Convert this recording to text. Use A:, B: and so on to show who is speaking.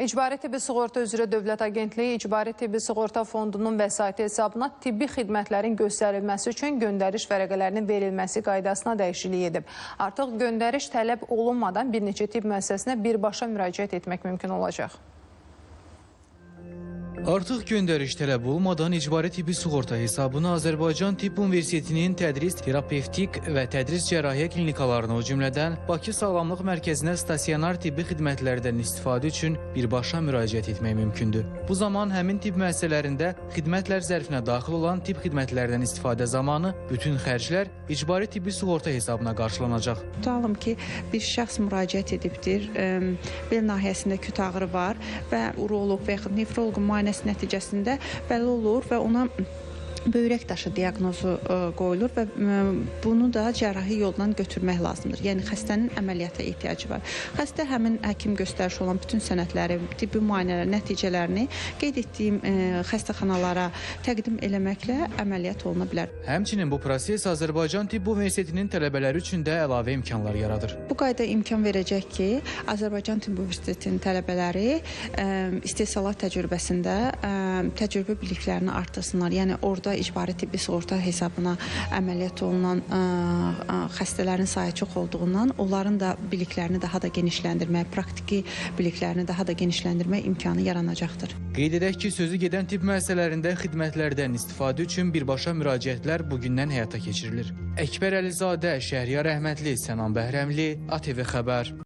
A: İcbari Tibbi Sığorta üzrə Dövlət Agentliyi İcbari Tibbi Sığorta Fondunun vəsaiti hesabına tibbi xidmətlərin göstərilməsi üçün göndəriş vərəqələrinin verilməsi qaydasına dəyişiklik edib. Artıq göndəriş tələb olunmadan bir neçə tibb müəssisəsinə birbaşa müraciət etmək mümkün olacaq.
B: Artıq göndəriş tələb olmadan İcbari Tibbi Sığorta hesabına Azərbaycan Tibb Universitetinin tədris terapevtik və tədris cərrahiyyə klinikalarına, o cümlədən Bakı Sağlamlıq Mərkəzinə stasionar tibbi xidmətlərdən istifadə üçün birbaşa müraciət etmək mümkündür. Bu zaman həmin tibb müəssisələrində xidmətlər zərfinə daxil olan tibb xidmətlərdən istifadə zamanı bütün xərclər İcbari Tibbi Sığorta hesabına qarşılanacaq.
C: Tutalım ki, bir şəxs müraciət edibdir, bel nahiyəsində küt ağrı var və uroloq və yaxud nefroloqun müayinəsi nəticəsində bəlli olur və ona böyrək daşı diaqnozu qoyulur və bunu da cərrahi yolla götürmək lazımdır. Yəni xəstənin əməliyyata ehtiyacı var. Xəstə həmin həkim göstərişi olan bütün sənədləri, tibbi müayinələr nəticələrini qeyd etdiyim xəstəxanalara təqdim eləməklə əməliyyat oluna bilər.
B: Həmçinin bu proses Azərbaycan Tibb Universitetinin tələbələri üçün də əlavə imkanlar yaradır.
C: Bu qayda imkan verəcək ki, Azərbaycan Tibb Universitetinin tələbələri istehsalat təcrübəsində təcrübə biliklərini artırsınlar. Yəni orada İcbari Tibbi Sığorta hesabına əməliyyat olunan xəstələrin sayı çox olduğundan onların da biliklərini daha da genişləndirmək, praktiki biliklərini daha da genişləndirmək imkanı yaranacaqdır.
B: Qeyd edək ki, sözü gedən tibb müəssisələrində xidmətlərdən istifadə üçün birbaşa müraciətlər bugündən həyata keçirilir. Əkbər Əlizadə, Şəhriyar Əhmədli, Sənan Bəhrəmli, ATV Xəbər.